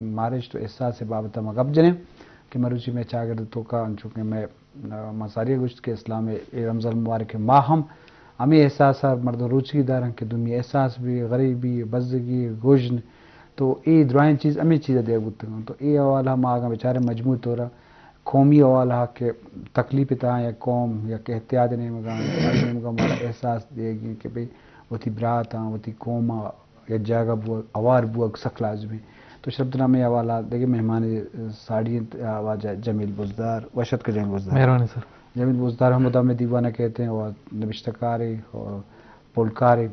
مارشت و احساس ءِ بابت ءَ ما گپ جنیں کہ مروچی مئے چاگرد ءِ توکا انچو کہ مئے، آ، ما ساری ءَ گوشت کہ اسلام ءِ اے رمضان مبارک ءِ ماہ ہم ہمے احساس ءَ مردم روچگی دارن کہ دومی احساس بی، غریبی، بزگی، گژن، تو اے درائیں چیز ہمے چیز ءَ دیگ بوتگاں۔ تو اے حوالہ ما اگاں بچاریں مجموعی طور ءَ قومی حوالہ کہ تکلیف ءِ تہا یک قوم یک احتیاط ءِ نیمگا، آئی نیمگا مارا احساس دیگی کہ بھئی وتی براتاں، وتی قوم ءَ یک جاگہ بوگ، ہوار بوگ سک لازم انت۔ تو شرپ جناب، ہمے حوالہ دگہ مہمان ساڑی انت، واجہ جمیل بزدار۔ وش اتک جمیل بزدار۔ مہربانی سر۔ جمیل بزدار ہم مدام دیوان ءَ کئیت و نبشتہ کارے و پولکارے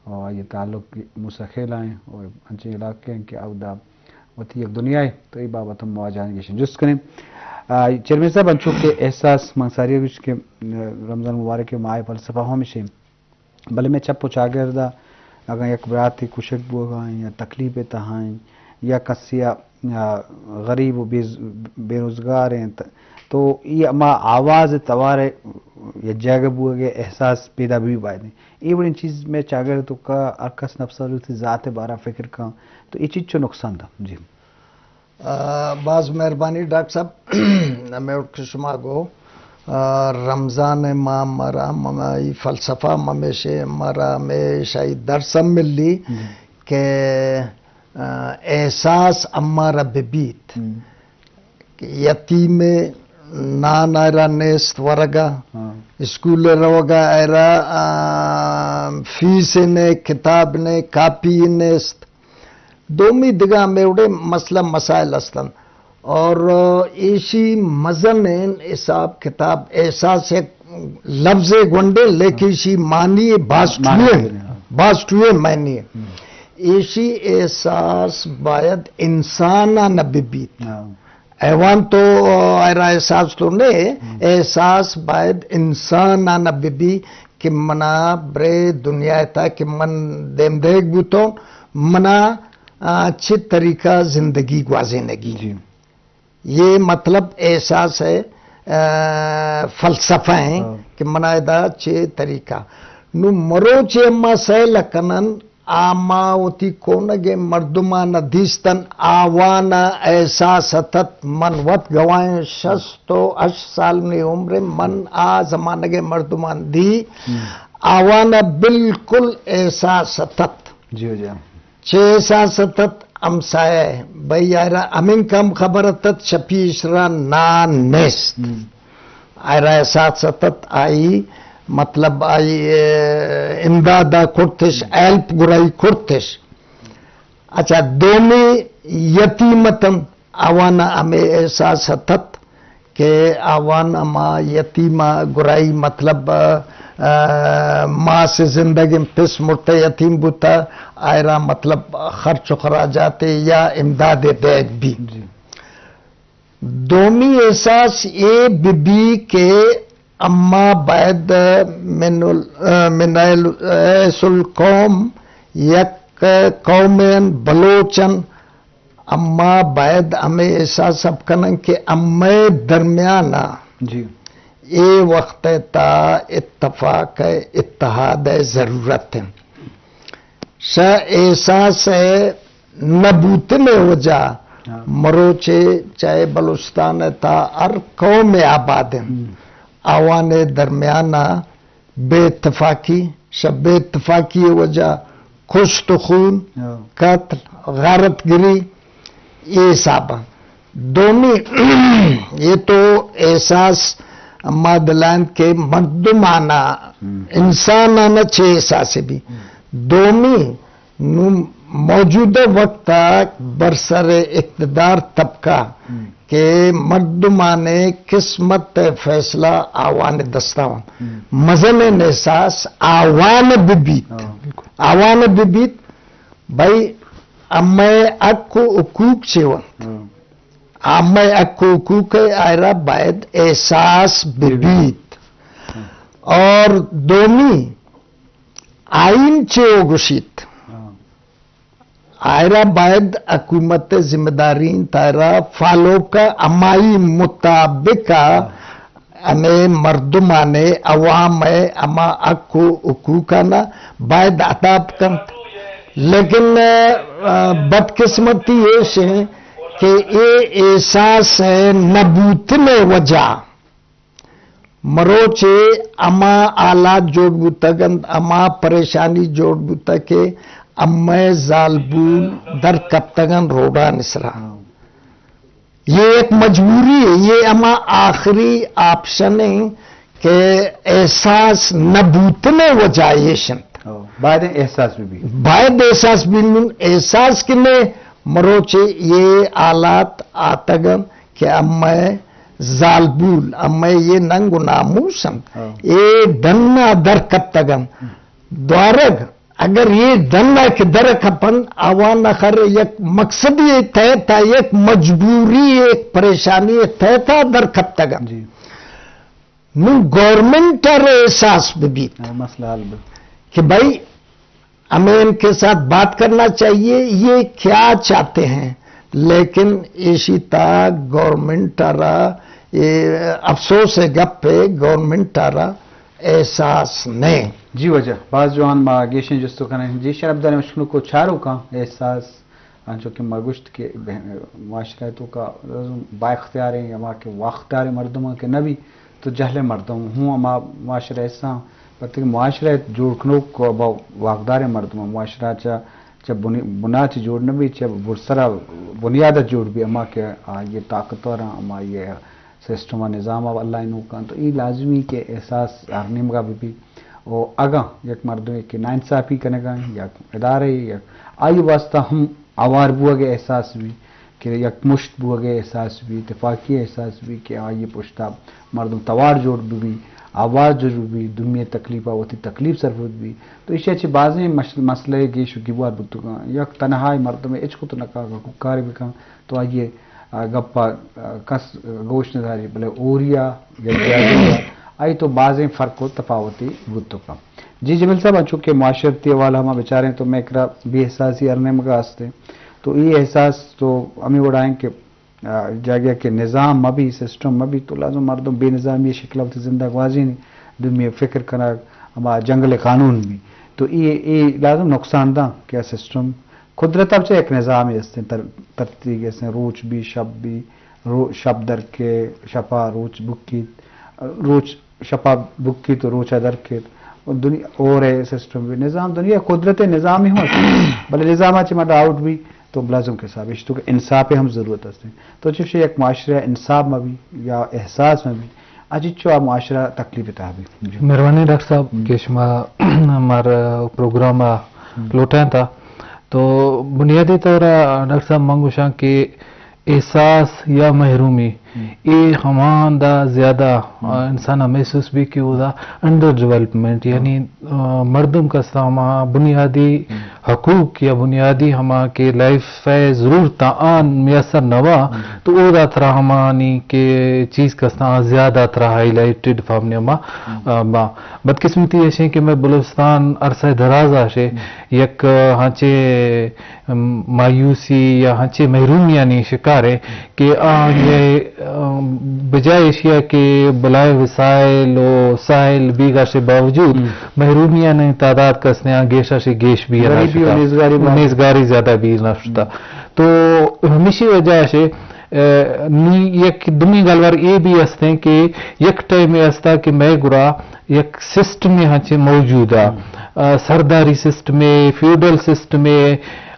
و آئی تعلق موسی خیل ءَ انت و انچیں علاقے انت کہ اودا وتی یک دنیائے، تو اے بابت ہم واجہانی گیشیں جست کنیں۔ آ، چیئرمین صاحب، انچو کہ احساس من ساری ءَ گوشت کہ رمضان مبارک ءِ ماہ ءِ فلسفہ ہمیش انت، بلے مئے چپ و چاگرد ءَ اگاں یک براتے کشگ بوگا انت یا تکلیف ءِ تہا انت یا کسے ءَ، آ، غریب و بے، بے روزگار انت، تو اے ہما آواز ءِ توار ءَ یک جاگہ بوگ ءِ احساس پیدا بہ بی باید انت۔ اے وڑیں چیز مئے چاگرد ءِ توکا ہر کس نفس ءَ وتی ذات ءِ بارہ ءَ فکر کن، تو اے چیز چو نقصان دہ؟ جی۔ آ، باز مہربانی ڈاکٹر صاحب، ہمے وڑ کہ شما گو، آ، رمضان ءِ ماہ مارا ہمائی فلسفہ ہمیش انت، مارا ہمیشہ ای درس ہم ملی، جی، کہ، آ، احساس ہمارا بہ بیت۔ ہم۔ کہ یتیم ءِ نان آئرا نیست ورگا، ہاں، اسکول ءَ روگا آئرا، آ، فیس نے، کتاب نے، کاپی نیست۔ دومی دگہ ہمے وڑیں مسئلہ مسائل ہستن اور ایشی مزنیں حساب کتاب، احساس یک لفظے گونڈیں، لیکن ایشی معنی باز ٹوئیں، باز ٹوئیں معنی۔ ایشی احساس باید انسان ءَ نہ بہ بیت۔ حیوان تو آئرا احساس تو نے، احساس باید انسان ءَ نہ بہ بی کہ منا برے دنیا ءِ تہا کہ من دیم دیگ بوتوں، منا، آ، چہ طریقہ زندگی گوازینگی۔ جی۔ یہ مطلب احساس ءِ، آ، فلسفہ انت، ہاں، کہ منا ادا چہ طریقہ۔ نو مروچی اما سیل کنن، آ ما وتی کونگیں مردمان ءَ دیستن، آوان ءَ احساس اتت، من وت گواہیں شست و ہشت سال منی عمر، من آ زمانگیں مردمان دی، آوان ءَ بالکل احساس اتت۔ جی، جی۔ چہ احساس اتت؟ ہمسایہ، بھئی آئرا ہمینکم خبر اتت، شپی اشرا نان نیست۔ آئرا احساس اتت، آئی، مطلب، آئی، اے، امداد ءَ کرتش، ہیلپ گرائی کرتش۔ اچھا، دومی یتیم اتن، آوان ءَ ہمے احساس اتت کہ آوان ہما یتیم ءَ گرائی، مطلب، آ، ماس زندگ انت، پس مرتہ یتیم بوتہ، آئرا، مطلب، خرچ و خراجات یا امداد دیگ بی۔ جی۔ دومی احساس اے بہ بی کہ اما باید من ال-، من ال-، حیث القوم، یک قومین بلوچن، اما باید ہمے احساس اب کنن کہ امئے درمیان ءَ، جی، اے وقت ءِ تہا اتفاق ءِ اتحاد ءِ ضرورت انت۔ شہ احساس ءِ نہ بوتن ءِ وجہ، ہاں، مروچے چاہے بلوچستان ءِ تہا ہر قوم آباد انت، ہم، آوان ءِ درمیان ءَ بے اتفاقی، شہ بے اتفاقی ءِ وجہ کشت و خون، ہاں، قتل، غارت گری، اے حساب ءَ۔ دومی، یہ تو احساس ما دلائیں کہ مردمانا، ہم، انسانانا چے احساس بی۔ ہم۔ دومی، نوں موجودہ وقت ءَ برسر اقتدار طبقہ، ہم، کہ مردمانے قسمت ءِ فیصلہ آوان دستا انت۔ ہم۔ مزنیں احساس آوان بہ بیت۔ ہاں۔ آوان بہ بیت، بھئی، امئے حق و حقوق چے انت؟ ہاں۔ امئے حق و حقوق ءِ آئرا باید احساس بہ بیت۔ ہاں۔ اور دومی، آئین چے و گوشیت؟ ہاں۔ آئرا باید حکومت ءِ ذمہ داری انت، آئرا فالو کا، ہمائی مطابق ءَ، ہاں، ہمے مردمانے، عوام ءِ ہما حق و حقوقانا باید ادا بکنت۔ لیکن، آ، بدقسمتی ایش انت کہ اے احساس ءِ نہ بوتن ءِ وجہ مروچے ہما حالات جوڑ بوتگ انت، ہما پریشانی جوڑ بوتگ کہ امئے زالبول در کپتگ انت روڈانی سرا۔ یہ ایک مجبوری ہے، یہ ہما آخری آپشن ہے کہ احساس نہ بوتن ءِ وجہ ایش انت۔ او، باید احساس بہ بیت۔ باید احساس بہ بیت۔ نوں احساس کنے مروچے یہ حالات آتگ انت کہ امئے زالبول، امئے یہ ننگ و ناموس انت، ہاں۔ اے ڈنا در کپتگ انت۔ دوارگ اگر یہ ڈنا کہ در کپن، آوان آخر یک مقصدی تحت، یک مجبوری، یک پریشانی تحت در کپتگ انت۔ جی۔ نوں گورنمنٹ ءَ احساس بہ بیت ہاں، مسئلہ حل بہ۔ کہ بھائی ہمیں ان کے ساتھ بات کرنا چاہیے، یہ کیا چاہتے ہیں، لیکن ایشی تا گورنمنٹ ءَ را، یہ افسوس ءِ گپ ہے، گورنمنٹ ءَ را احساس نہ۔ جی واجہ، باز جوان، ما گیشیں جست کنیں۔ جی شرف داریں مشکنوک و چاروکاں، احساس انچو کہ ما گوشت کہ بہ-، معاشرہ ءِ توکا لازم با اختیاریں یا ما کہ واختیاریں مردماں کہ نہ بی تو جہلیں مردم ہوں ہما معاشرہ ءِ حصہ آں۔ پرچہ کہ معاشرہ ءِ جوڑ کنوک با واکداریں مردم آں۔ معاشرہ چہ، چہ بنی-، بنا چہ جوڑ نہ بی، چہ برسرا بنیاد ءَ جوڑ بی، ہما کہ آئی ءِ طاقتور آں، ہما آئی ءِ سسٹم ءُ نظام ءَ اللہ نوک آں۔ تو اے لازمی کہ احساس ہر نیمگا بہ بی۔ و اگاں یک مردمے کہ ناانصافی کنگا ایں، یک ادارے، یک آئی واسطہ ہم اوار بوگ ءِ احساس بی، کہ یک مشت بوگ ءِ احساس بی، تفاقی احساس بی کہ آئی پشتا مردم توار جوڑ بہ بی، آواز جوڑ بہ بی، دومی تکلیف ءَ وتی تکلیف سرپد بی۔ تو ایشی ءَ چہ بازیں مش-، مسئلہ گیش و گیوار بوتگاں۔ یک تنہائی مردم ہچ کت نہ کاگا کوکارے بکن، تو آئی ءِ، آ، گپ ءَ، آ، کس گوش نہ داری، بلے اوریا یا جاگہ ءَ آئی تو بازیں فرق و تفاوتے بوت کنت۔ جی جمیل صاحب، انچو کہ معاشرتی حوالہ ہما بچاریں تو مئے کرا بے احساسی ہر نیمگا است انت۔ تو اے احساس تو ہمے وڑا انت کہ، آ، جاگہ کہ نظام مہ بی، سسٹم مہ بی، تو لازم مردم بے نظامی شکل ءَ وتی زندہ گوازینی، دومی فکر کنگ، ہما جنگل قانون بی۔ تو اے، اے لازم نقصان داں کہ آ سسٹم قدرت ءَ چہ یک نظامے است انت، تر-، ترتیبے است انت، روچ بی، شپ بی، رو-، شپ در کے، شپا روچ بکیت، روچ شپا بکیت و روچا در کیت۔ و دنیا اور ہے سسٹم بی، نظام دنیا قدرت نظام ہی ہوں است، بلے نظام چہ ما ڈاؤٹ بی تو بلازم کے حساب اش تو کہ انصاف ہم ضرورت است۔ تو چوشے یک معاشرہ انصاف مہ بی یا احساس مہ بی، اچچو آ معاشرہ تکلیف تہا بی۔ جی۔ مہربانی ڈاکٹر صاحب کہ شما ہمارا پروگرام لوٹائیں تا۔ تو بنیادی طور ڈاکٹر صاحب من گوشاں کہ احساس یا محرومی، اے ہما دا زیادہ، آ، انسان ءَ محسوس بی کہ اودا انڈر ڈیولپمنٹ، یعنی، آ، مردم کستا ہما بنیادی حقوق یا بنیادی ہما کہ لائف ءِ ضرورتاں آن میسر نہ وا، تو اودا ترا ہمانی کہ چیز کستا زیادہ ترا ہائی لائٹڈ فارم نے ہما، آ، با۔ بدقسمتی ایشیں کہ میں بلوچستان عرصہ دراز آشے یک ہنچے مایوسی یا ہنچیں محرومیانی شکار ایں کہ آ یہ، ام، بجائے ایشیا کہ بلائیں وسائل و ساحل بیگا شے باوجود محرومیانی تعداد کسنے آ گیشا شے گیش بی غریبی و نیزگاری بات۔ نیزگاری زیادہ بی نشتا۔ تو ہمیشی وجہ شے، اے، نی یک دومی گالوار اے بی استیں کہ یک ٹائم استا کہ مئے گرا یک سسٹمے ہنچیں موجود آ، آ، سرداری سسٹمے، فیوڈل سسٹمے،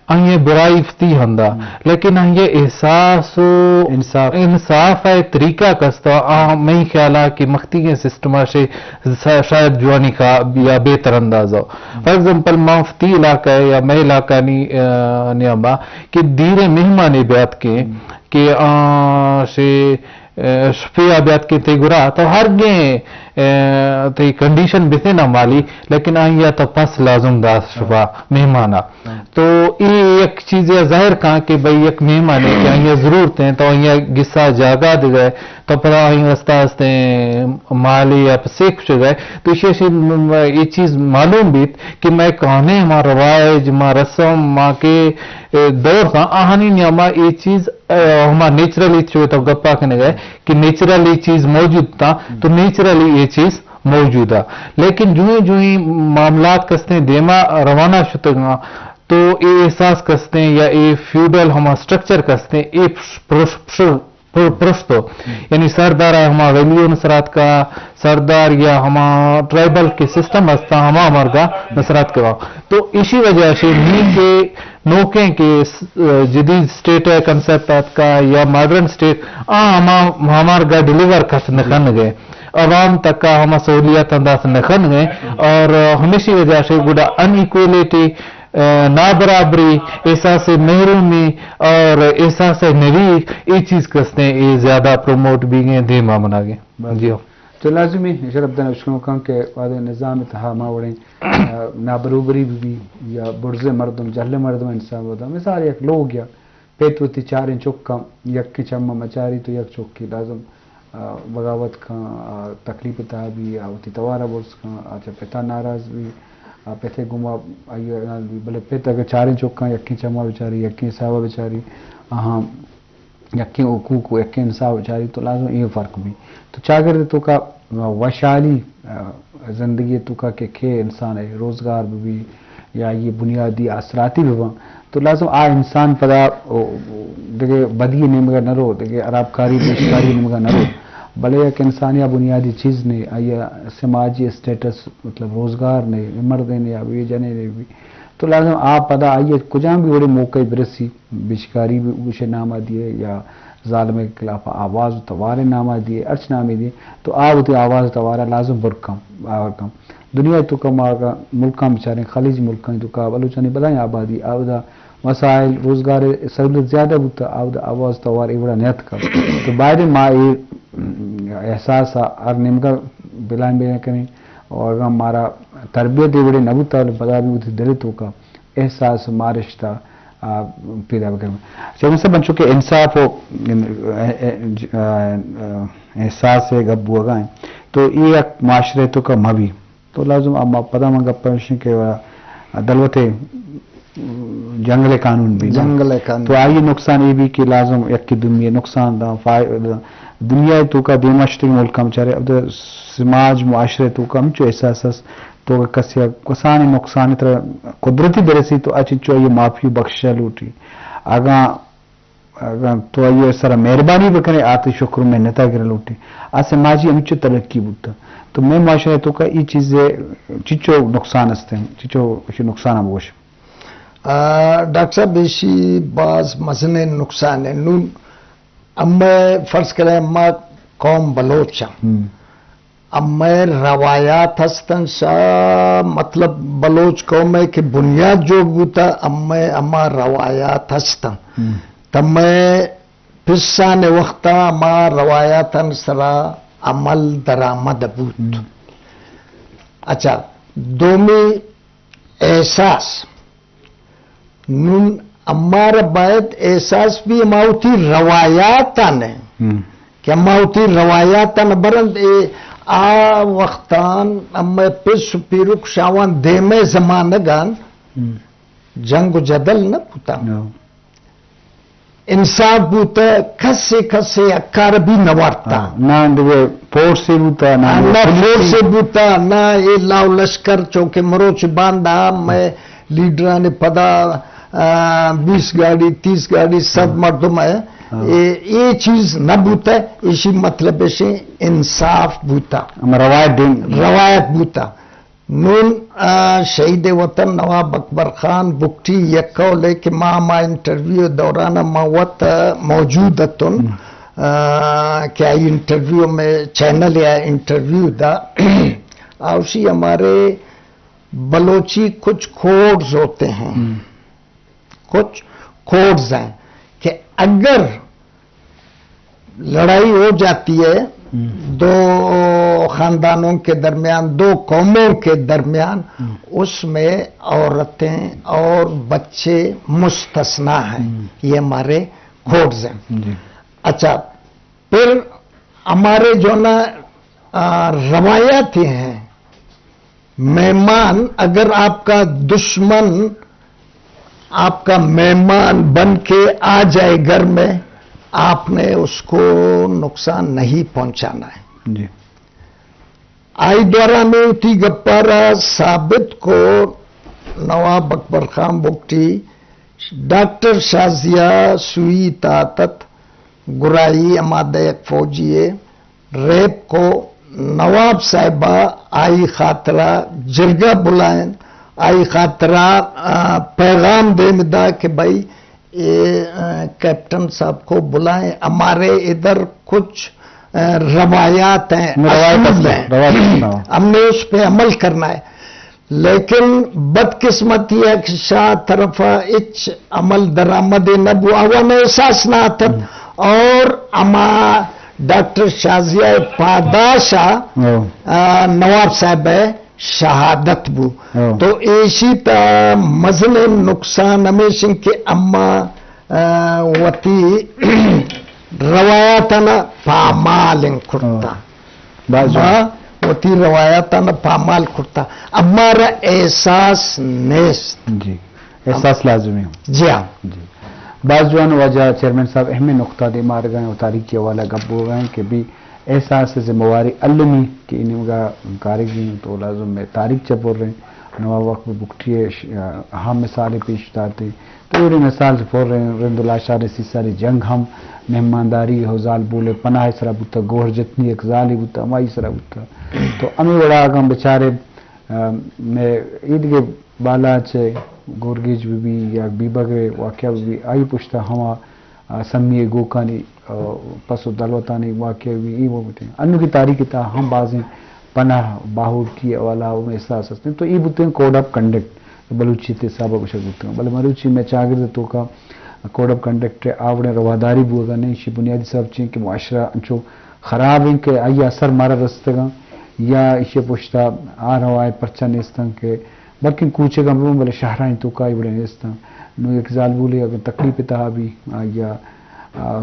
آئی ءِ برائی وتی ہندا، لیکن آئی ءِ احساس و انصاف۔ انصاف ءِ طریقہ کستا، آ، مئی خیالا کہ مختیگیں سسٹما شے سا-، شاید جوانی کا یا بہتر اندازہ۔ فار ایگزامپل، ما وتی علاقہ یا مئے علاقہ نی، آ، نیاما کہ دیریں مہمانے بیات کے، کہ آ، شے، آ، شپے آ بیات کے تے گرا، تو ہر گیں، آ، تے کنڈیشن بتے نا مالی، لیکن آئی ءَ تو پس لازم داس شپا مہمانا۔ تو اے یک چیزے ظاہر کاں کہ بھئی یک مہمانے کہ آئی ءَ ضرورت ہیں، تو آئی ءَ گسا جاگہ دے گئے، تو پدا آئی واسطہ ہستیں مالی یا پسے کچھ گئے، تو ایشی، ایشی م-، م-، یہ چیز معلوم بیت کہ مئے کہنیں ہما روائج، ما رسم، ما کے، اے، دور تھا، آہانی نیاما یہ چیز، اے، ہما نیچرلی چوے تو گپا کنے گئے کہ نیچرلی چیز موجود تھا، تو نیچرلی یہ چیز موجود ہے۔ لیکن جوئیں جوئیں معاملات کستیں دیما روانہ شتگاں، تو اے احساس کستیں یا اے فیوڈل ہما سٹرکچر کستیں، اے پرش-، پرش-، پرش-، پر-، پرشتو۔ یعنی سردار ءَ ہما ویلیو نسرات کا، سردار یا ہما ٹرائبل کے سسٹم ہستا، ہما مرگا نسرات کا۔ تو اسی وجہ سے نی کہ نوکیں کہ س-، جدید اسٹیٹ ءِ کنسپٹ آتکا یا ماڈرن اسٹیٹ، آ ہما، ہما مرگا ڈیلیور کت نہ کنگے۔ عوام تکا ہما سہولیات انداز نہ کنگے اور ہمیشی وجہ سے گڈا ان ایکویلیٹی، آ، نابرابری، احساس محرومی اور احساس نویش، اے چیز کستیں اے زیادہ پروموٹ بیگیں، دیما مناگیں۔ بس۔ جی ہو۔ تو لازمی شرپ دن اشکنو کن کہ وہدے نظام تہا ما وڑیں، آ، نابرابری بھی یا برز مردم، جہل مردم انسان ہوتا۔ مثال یک لوگ یا پت وتی چاریں چکاں یکیں چماں مچاری تو یک چکے لازم، آ، بغاوت کن، آ، تکلیف تہا بی، آ، وتی توارا برز کن، آ، چہ پتا ناراض بی، آ، پتے گما آئی ءَ نال بی، بلے پت اگر چاریں چکاں یکیں چما بچاری، یکیں حسابا بچاری، آہاں یکیں حقوق و یکیں انصاف بچاری تو لازم اے فرق بی۔ تو چاگرد توکا وشحالی، آ، زندگی توکا کہ کھے انسان ءِ روزگار بہ بی یا آئی بنیادی آسراتی بہ باں، تو لازم آ انسان پدا، او، دگہ بدی نیمگا نہ رو، دگہ خرابکاری، بیشکاری نیمگا نہ رو۔ بلے یک انسانی آ بنیادی چیز نے، آئی سماجی اسٹیٹس، مطلب روزگار نے، مردے نے یا بی جنے نے بی، تو لازم آ پدا آئی کجام بھی وڑے موقع برسی، بیشکاری بھی گوشے ناما دیے یا ظالم کے خلاف آواز و توارے ناما دیے، ہرچ نامے دیے، تو آ وتی آواز و توارا لازم برکم، آور کم۔ دنیا توکا ما اگاں ملکاں بچاریں، خلیج ملکاں توکا بلوچانی بلائیں آبادی، اودا وسائل، روزگار سہولت زیادہ بوتا، اودا آواز توار اے وڑا نیتکا۔ تو باید ما اے احساس ہر نیمگا بلائیں بلائیں کنیں، اور اگاں مارا تربیت اے وڑے نہ بوتا، پدا بھی وتی دل توکا احساس مارشتا، آ، پیدا بکنیں۔ چہ مثلاً چونکہ انصاف و، آ، آ، احساس گپ بوگا ہیں، تو اے یک معاشرے توکا مبی۔ تو لازم اما پدا من گپ پرشن کہ دلوتے جنگل قانون بھی نا۔ جنگل قانون۔ تو آئی نقصان اے بھی کہ لازم یک دومی نقصان دا، فائدہ۔ دنیا توکا دیماشتگی ملک ہم چارے، اب سماج معاشرے توکا ہم چو احساس است، تو کسی کسانی نقصان تر قدرتی برسی تو اچ چو یہ معافی بخشش لوٹی۔ اگاں اگاں تو آئی سرا مہربانی بکنے، آ تئی شکر و منتا گرا لوٹے۔ آ سماجی ہمچو ترقی بوتا۔ تو مئے معاشرہ توکا ای چیز چچو نقصان است ہیں، چچو اشی نقصان ہم گوش۔ آ، ڈاکٹر صاحب، ایشی باز مزنیں نقصان ہے۔ نون امے فرض کریں، ما قوم بلوچ ہیں۔ ہم۔ امئے روایات ہستن شا، مطلب بلوچ قوم ء کہ بنیاد جوڑ بوتا، امئے ہما روایات ہستن۔ ہم۔ تمئے پسان وقتا ہما روایاتن سرا عمل درآمد بوت۔ ہم۔ اچھا، دومی احساس۔ نون امارا باید احساس بی ہما وتی روایاتان ء ہم۔ کہ ہما وتی روایاتان برند اے آ وختان ہمے پس و پیرک شاوان دیمے زمانگان ہم۔ جنگ و جدل نہ بوتا۔ نو۔ انصاف بوتا، کسے کسے اکار بھی نہ وارتا۔ ہاں، نہ دگہ فورسے بوتا، نہ نہ دگہ پولیسے۔ فورسے بوتا، نہ اے لاو لشکر چونکہ مروچ باندا مئے لیڈران پدا، آ، بیس گاڑی، تیس گاڑی، صد ہاں۔ مردم ہے۔ ہاں۔ اے، اے چیز نہ بوتا، ایشی مطلب ایشی انصاف بوتا۔ ہم روایت دین۔ روایت بوتا۔ نون، آ، شہید وطن نواب اکبر خان بگٹی یک قولے کہ ما، ما انٹرویو دوران ما وت موجود اتن، ہم۔ آ، کہ آئی انٹرویو میں چینل یا انٹرویو دا۔ آوشی ہمارے بلوچی کچھ کوڈز ہوتے ہیں۔ ہم۔ کچھ کوڈز ہیں کہ اگر لڑائی ہو جاتی ہے ہم۔ دو خاندانوں کے درمیان، دو قوموں کے درمیان، ہم۔ اس میں عورتیں اور بچے مستثنی ہیں۔ ہم۔ یہ ہمارے کوڈز ہیں۔ جی۔ اچھا، پھر ہمارے جو نا، آ، روایات یہ ہیں، مہمان، اگر آپ کا دشمن آپ کا مہمان بن کے آ جائے گھر میں، آپ نے اس کو نقصان نہیں پہنچانا ہے۔ جی۔ آئی دوارا میں اتی گپارا ثابت کو نواب اکبر خان بگٹی ڈاکٹر شازیہ سوئی تاتت گرائی ہما دئیک فوجی ء ریپ کو، نواب صاحبہ آئی خاطرہ جرگہ بلائیں، آئی خاطرہ، آ، پیغام دیم دا کہ بھائی اے، آ، کیپٹن صاحب کو بلائیں، ہمارے ادھر کچھ، آ، روایات ہیں، روایت اصول ہیں، روایت ہیں۔ ہم نے اس پہ عمل کرنا ہے۔ لیکن بدقسمتی ہے کہ شاہ طرف ہچ عمل درآمد نہ بو، آوان احساس نہ آتت۔ اور اما ڈاکٹر شازیہ پاداشا، آ، نواب صاحب شہادت بو۔ تو ایشی تا مزن نقصان ہمیش انت کہ اما، آ، وتی روایتانا پامال کرتا۔ باز جوان۔ ما وتی روایتانا پامال کرتا۔ امارا احساس نیست۔ جی، احساس لازمی ہم۔ جی ہاں۔ جی۔ باز جوان واجہ چیئرمین صاحب اہمیں نقطہ دے مارگا ہیں و تاریخی حوالہ گپ بوگا ہیں کہ بھی احساس ذمہ واری المی کہ انگا کارگی تو لازم میں تاریخ چپور رہے۔ نواب وقت بکٹی ہے، اہم مثال پیش دارتے۔ تو ایوڑیں مثال سے پر رند و لاشار سی سالی جنگ ہم مہمانداری ہو زال بولے پناہ سرا بوتا، گوہر جتنی ایک زالی بوتا، ہمائی سرا بوتا۔ تو ہمیں وڑا اگاں بچارے، آ، میں عید کے بالا چے گورگیج بی بی یا بیبگر واقعہ بی بی، آئی پشتا ہما، آ، سمی گوکانی، آ، پس و دلوتانی واقعہ بی بی، ای وہ بوتے ہیں۔ انو کی تاریخ تا ہم بازیں پناہ باہوٹی والا ہم احساس ہستیں۔ تو ای بوتے ہیں کوڈ آف کنڈکٹ۔ بلوچی تے حساب ء گوشگ بوتگ۔ بلے مروچی مئے چاگرد ء توکا کوڈ آف کنڈکٹ ء آ وڑیں رواداری بوگ ء نہ، ایشی بنیادی سبب چی انت کہ معاشرہ انچو خراب انت کہ آئی ء اثر مارا رستگاں یا ایشی ء پشت ء آ روایت پرچا نیستاں کہ بلکیں کوچگاں بہ بلے شہرانی توکا اے وڑیں نیستاں۔ نوں یک زالبولے اگاں تکلیپ ء تہا بی آئی ء آ،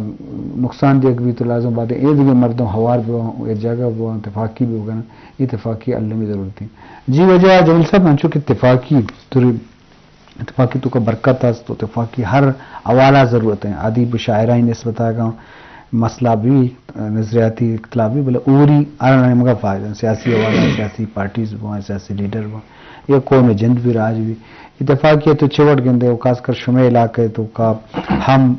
نقصان دیگ بیت تو لازم بات اے دگہ مردم ہوار بوان، اے جگہ بوان، تفاقی بوگن، اے تفاقی المی ضرورت ہے۔ جی واجہ جمیل صاحب، انچو کہ تفاقی توری، تفاقی توکا برکت است و تفاقی ہر حوالہ ضرورت ہے۔ ادیب شاعرانی نسبت آگاں مسئلہ بھی، نظریاتی اختلاف بھی، بلے اوری ہر نیمگا فائدہ ہیں۔ سیاسی حوالہ، سیاسی پارٹیز بوان، سیاسی لیڈر بوان، یا قوم جند بھی، راج بھی۔ اتفاقی تو چوٹ گندے و خاص کر شمے علاقے توکا ہم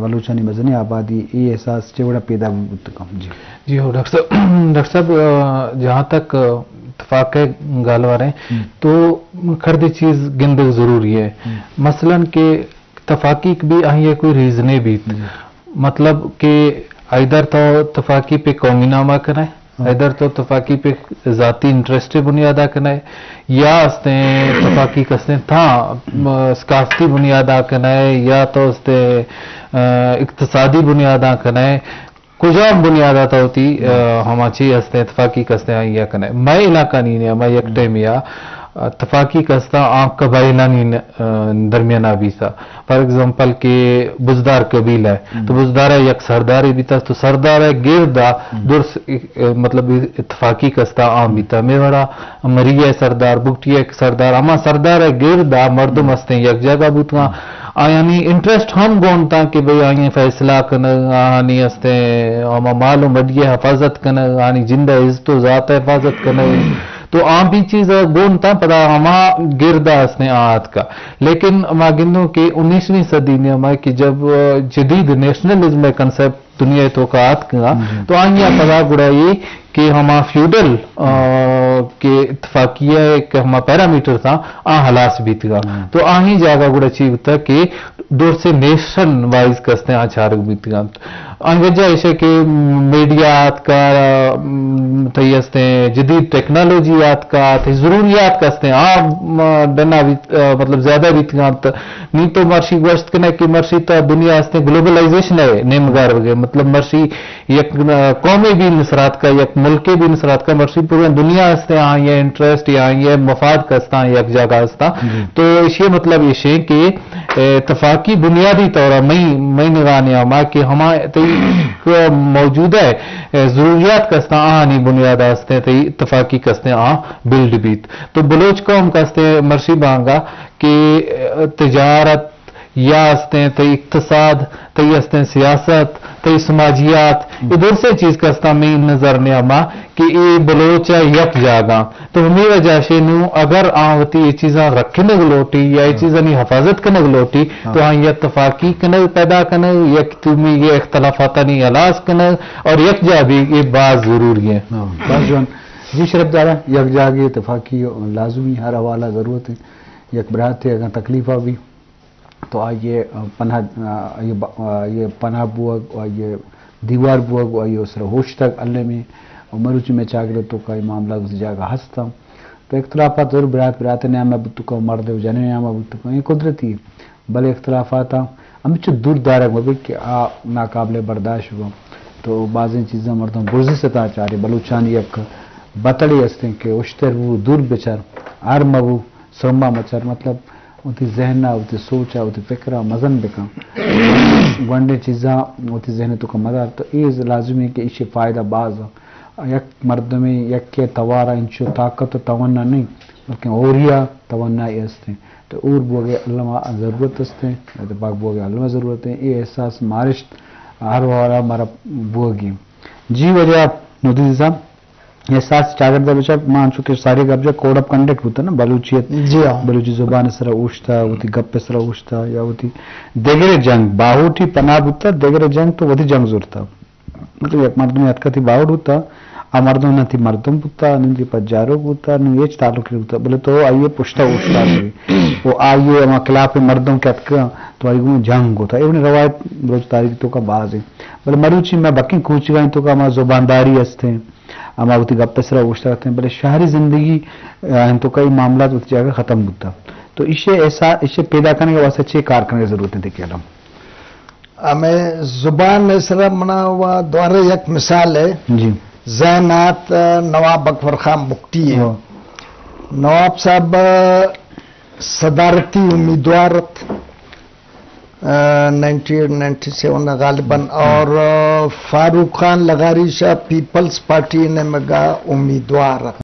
بلوچانی مزنیں آبادی اے احساس چے وڑا پیدا بوت کن؟ جی۔ جی ہو ڈاکٹر صاحب، ڈاکٹر صاحب، آ، جہاں تک، آ، تفاق ء گالوار ہیں، ہم۔ تو کھڑدی چیز گندگ ضروری ہے۔ ہم۔ مثلاً کہ تفاقیق بھی آئی ء کوئی ریزنے بیت۔ جی۔ مطلب کہ ادھر تو تفاقی پہ قومی نامہ کریں، ادھر تو تفاقی پہ ذاتی انٹرسٹ بنیادا کنئے، یا استیں تفاقی کستیں تھا، م، ثقافتی بنیادا کنئے، یا تو استیں، آ، اقتصادی بنیادا کنئے، کجام بنیادا تو ہوتی، آ، ہما چی استیں تفاقی کستیں آئی یا کنئے۔ مئے علاقہ نی نے، مئے یک ٹائم یا، آ، تفاقی کستا آ قبائلانی ن-، آ، درمیانا بیسا۔ فار ایگزامپل کہ بزدار قبیلہ ہے، تو بزدار یک سردارے بیتا، تو سردار گردا درس، مطلب اتفاقی کستا عام بیتا۔ مے وڑا مری ہے سردار، بگٹی ہے سردار، اما سردار گردا مردم ہستیں یک جگہ بوتگاں۔ آیانی انٹرسٹ ہم گون تا کہ بھئی آئی فیصلہ کنگ، آنی ہستیں اما مال و مڈی حفاظت کنگ، آنی جند عزت و ذات حفاظت کنگ۔ تو آ بھی چیز گون تا پدا ہما گردا ہستیں آتکا۔ لیکن ما گندوں کہ انیسویں صدی نے ہمائے کہ جب جدید نیشنلزم ء کنسپٹ دنیا ء توکا آتکگا، تو آنیا پدا گڑا یہ کہ ہما فیوڈل، آ، کہ اتفاقیہ ء کہ ہما پیرامیٹر تھا، آ ہلاس بیتگا۔ تو آہی جاگہ گڑا چی بوتا کہ دور سے نیشن وائز کستیں آ چارگ بیتگا۔ آئی وجہ ایش ہے کہ میڈیا آتکا، م، تئی ہستیں جدید ٹیکنالوجی آتکا، تئی ضروریات کستیں آ، م، ڈنا بیت، آ، مطلب زیادہ بیتگانت۔ نی تو مرشی گوشت کنے کہ مرشی تو دنیا ہستیں گلوبلائزیشن ہے نیمگار بگے، مطلب مرشی یک، آ، قومے بھی نسرات کا، یک ملکے بھی نسرات کا، مرشی پورے دنیا ہستیں آئی انٹرسٹ یا آئی مفاد کستاں یک جگہ ہستاں۔ تو ایشی مطلب ایش ہے کہ اے، تفاقی بنیادی طور ء مئی، مئی نگاہ نیاما کہ ہما تئی موجودہ، اے، ضروریات کستاں آہانی بنیاد ء استیں تئی تفاقی کستیں آ بلڈ بیت۔ تو بلوچ قوم کستیں مرشی بانگا کہ، اے، تجارت یا استیں تئی اقتصاد، تئی استیں سیاست، تئی سماجیات، اے درسیں چیز کہ استاں مئے نظر نیاما کہ اے بلوچ ء یک جاگہ۔ تو ہمے وجہ شے نوں اگر آ وتی اے چیزاں رکھنگ لوٹی یا اے چیزانی حفاظت کنگ لوٹی، تو آئی اتفاقی کنگ پیدا کنگ، یک دومی اختلافاتانی ہلاس کنگ اور یک جا بھی اے باز ضروری ہے۔ ہاں، باز جوان۔ جی شرف دارا، یک جاگہ اتفاقی لازمی ہر حوالہ ضرورت ہے۔ یک براتے اگر تکلیفہ بھی تو آئی ء پناہ، آئی ء ب-، آئی ء پناہ بوگ و آئی ء دیوار بوگ و آئی ء سر ء اوشتگ المی و مروچی مئے چاگرد ء توکا اے معاملہ گوزی جاگہ ہستاں۔ تو اختلافات ضرور برات برات ء نیام ء بوت کنت، مرد و جن ء نیام ء بوت کنت، اے قدرتی، بلے اختلافات ہمچو دور دارگ مہ بیت کہ آ ناقابل برداشت بنت۔ تو بازیں چیزاں مردم برزی ستا چارے، بلوچانی یک بتڑے ہستیں کہ اشتر بو، دور بچار، ہر مہ بو، سرمبا مچار، مطلب وتی ذہن ء، وتی سوچ ء، وتی فکر ء مزن بکن۔ گونڈیں چیزاں وتی ذہن ء توکا مدار، تو اے لازمی کہ ایشی فائدہ باز ء۔ یک مردمے یکے توار ء انچو طاقت و توانا نہیں، بلکہ اوری ء توانائی استیں۔ تو اور بوگے الما ضرورت استیں، اتفاق بوگے الما ضرورت ہے۔ اے احساس مارشت ہر وارا مارا بوگی۔ جی وجہ نودی صاحب، احساس چاگرد ء بچار، ما انچو کہ ساری گپ جا کوڈ آف کنڈکٹ بوتا نا، بلوچیت، جی ہاں۔ بلوچی زبان ء سرا اوشتا، وتی گپ ء سرا اوشتا، یا وتی دگرے جنگ، باہوٹی پناہ بوتا، دگرے جنگ تو وتی جنگ زورتا۔ مطلب یک مردمے اتکا تی باہوٹ بوتا، آ مردم نہ تی مردم بوتا، نہ تی پجاروک بوتا، نہ ہچ تعلق نہیں بوتا، بلے تو آئیے پشتا اوشتا تے۔ و آئیے ہما خلاف مردم کہ اتکا، تو آئی گوں جنگ ہوتا۔ اے روایت بلوچ تاریخ تو کا باز ہے۔ بلے مروچی میں بکیں کوچگاں تو کا ہما زبانداری ہستیں۔ ہما وتی گپ ء سرا اوشتاتیں، بلے شہری زندگی ء انتو کئی معاملات وتی جاگہ ختم بوتا۔ تو ایشے احسا-، ایشے پیدا کنگ ء واسطہ چے کار کنگ ء ضرورت انت کہ الم؟ ہمیں زبان ء سرا منا و دوارہ یک مثال ہے۔ جی۔ زینات نواب اکبر خان بگٹی ہے۔ ہاں۔ نواب صاحب صدارتی امیدوار ات، نائنٹین نائنٹی سیون غالباً، اور فاروق خان لغاری شاہ پیپلز پارٹی نے مگا امیدوار ات۔